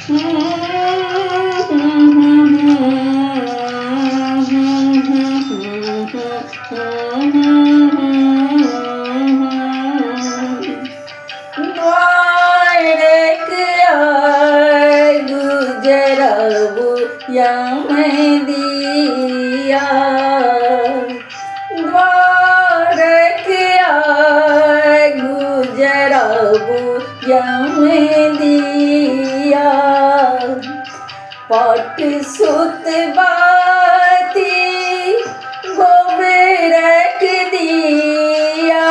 द्वारक गुजरबु यम दिया, द्वारक गुजरबु यम दिया। पट सुत बाती गोबरक दिया,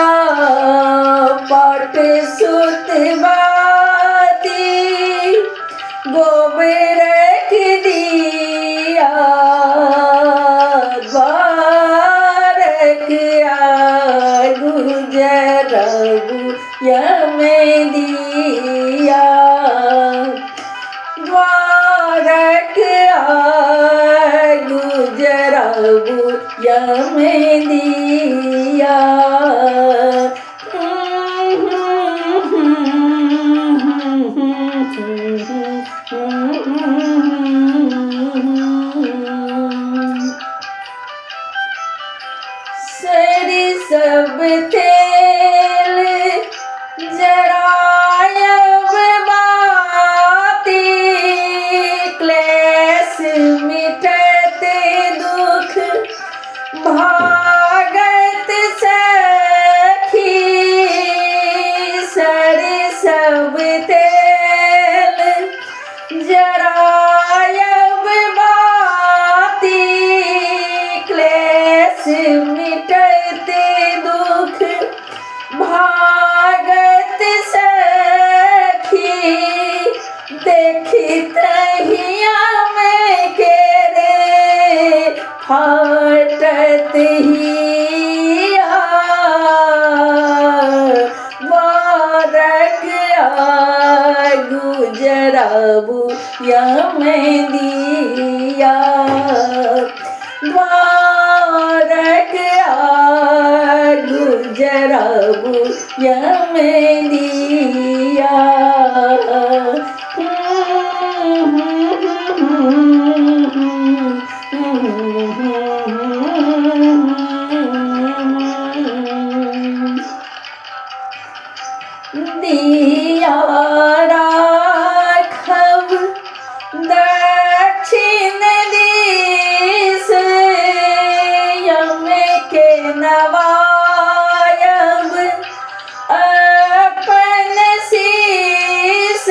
पट सुत बाती गोबरक दिया। द्वारक गुजरबु यम दिया, द्वारक गुजरबु यम दिया। सरिसब तेल जरायब बाती, क्लेश मिटत दुख भागत सखी। सरिसब तेल जरायब बाती, क्लेश मिटत दुख भागत सखी। देखित हिया में के रे फाटत हिया, द्वारक गुजरबु यम दिया, द्वारक गुजरबु यम दिया। दिया राखब दक्षिण दिस, यम के नवायब अपन शीस।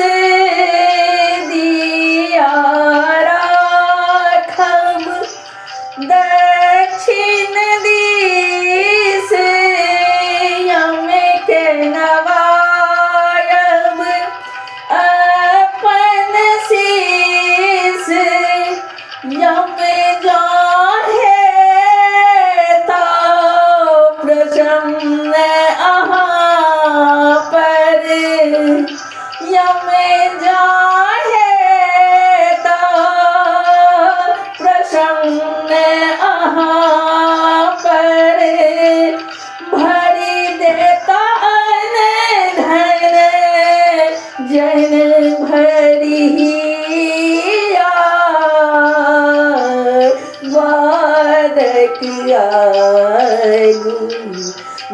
दिया राखब दक्षिण दिस, यम के नवायब अपन शीस। यम जाहे ता प्रसन्न अहाँ पर, यम जाहे ता प्रसन्न अहाँ पर। भरि देता धन जन भरिया, द्वारक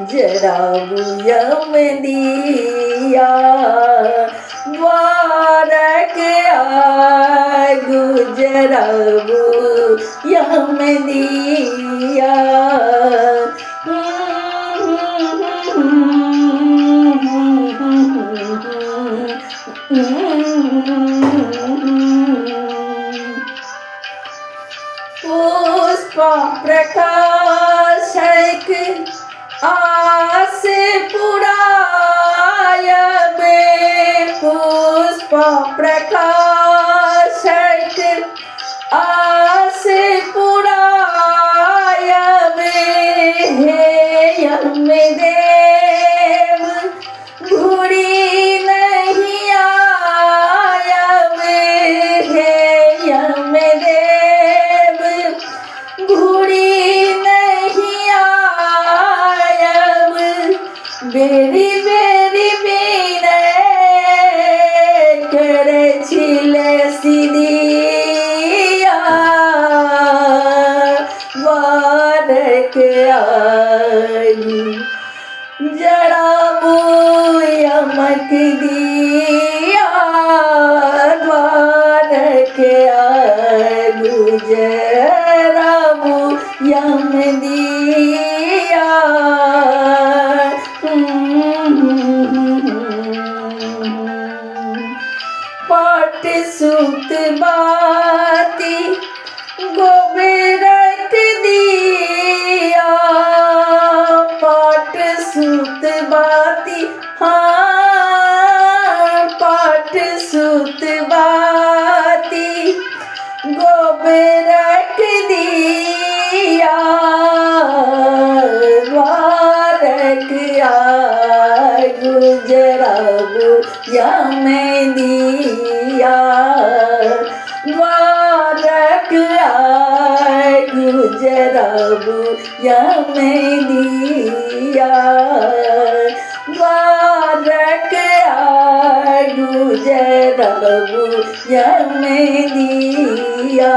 गुजरबु यम दिया, द्वारक गुजरबु यम दिया। पुष्प प्रकाशक आस पुरायब, पुष्प प्रकाशक आस पुरायब। हे यम देव घुरी नहीं आयब, हे यम देव घुरी नहीं आयब। बेरी बेरी विनय करै छी लेसी दिया, द्वारक आगू जराबू यमक दिया, द्वारक आगू जराबू यम दिया। पाट सूत बाती गोबरक दिया, पाट सूत बाती, हाँ पाट सूत बाती गोबरक दिया, द्वारक आगू जराबू यम दिया, द्वारक आगू जराबू यम दिया, द्वारक आगू जराबू यम दिया,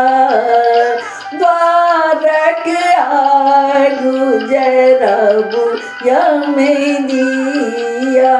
द्वारक आगू जराबू यम दिया।